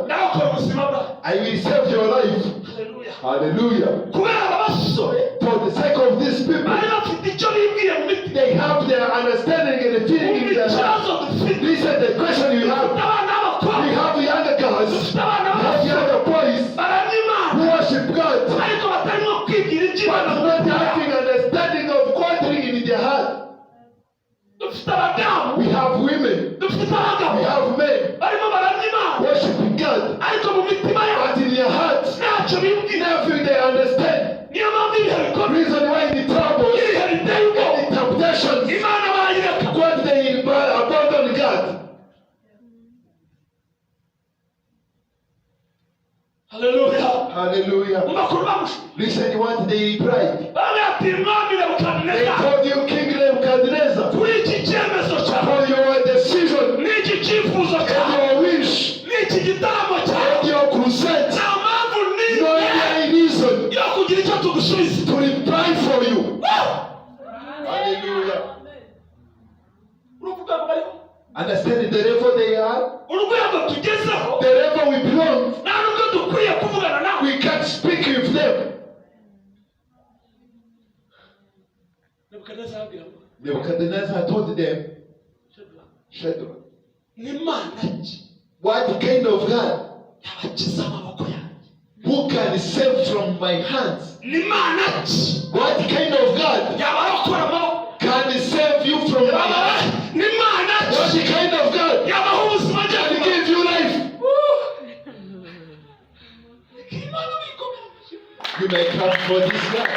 Ndabakora ubuzima bwawe. I will save your life. Haleluya. Hallelujah. Kubera aba basore For the sake of these people, bari bafite icyo bibwiye mu mitima. They have their understanding and the feeling in their heart. Ikibazo dufite, Listen, the question you have. dufite abana b'abakobwa, We have younger girls, dufite abana we have b'abasore younger boys baramya Imana who worship God, ariko batarimo kwibwira iby'Imana but mu not mitima yabo. having understanding of God in their heart. Dufite abadamu, We have women, dufite abagabo we have men barimo baramya Imana worshiping God, ariko mu mitima yabo but in their hearts, ntacyo bibwira. Nothing they understand. Niyo mpamvu ibihe bikomeye, Reason why the troubles ibihe biteye ubwoba, and the temptations, Imana barayireka. God, they abandon God. Haleluya. Hallelujah. Mu makuru bamushe Listen what they replied. bamwe ati mwami They Nebukadineza, told you, King Nebuchadnezzar, kuri iki cyemezo cyawe for your decision n'iki cyifuzo and cyawe your wish n'iki gitaramo cyawe, and your crusade, nta mpamvu no n'imwe any reason yo kugira icyo tugusubiza. To reply for you. Hallelujah. Uruvuga ngo bariho. Understand the level they are, Urwego tugezeho, the level we belong, nta nubwo dukwiye kuvugana nawe. We can't speak with them. Nebukadineza arababwira ngo, Nebuchadnezzar told them, Shadrach, ni Imana ki what kind of God yabakiza amaboko yanjye? Who can save from my hands? Ni Imana ki What kind of God yabarokora amaboko can save you from my hands? Ni Imana What ki kind of God yabaha ubuzima can bwabo? give you life? Imana bikomeye. You may come for this God.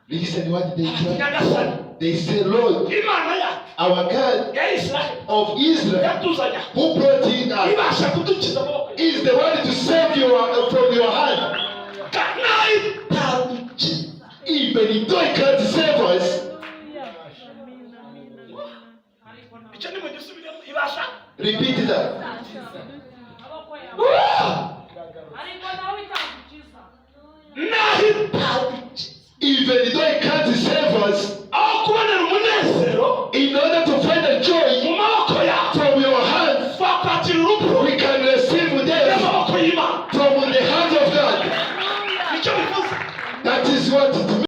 Listen what they try. Nyagasani, They say, Lord, Imana yacu our God ya Israheli of Israel, yatuzanye aha, who brought in us, ibasha kudukiza amaboko yawe. Is the one to save you from your hand. Nayo itadukiza, Even though he can't save us, icyo ni mu gisubiremo, ibasha repeat that. Ariko nawe itagukiza. Naho itadukiza, Even though he can't save us,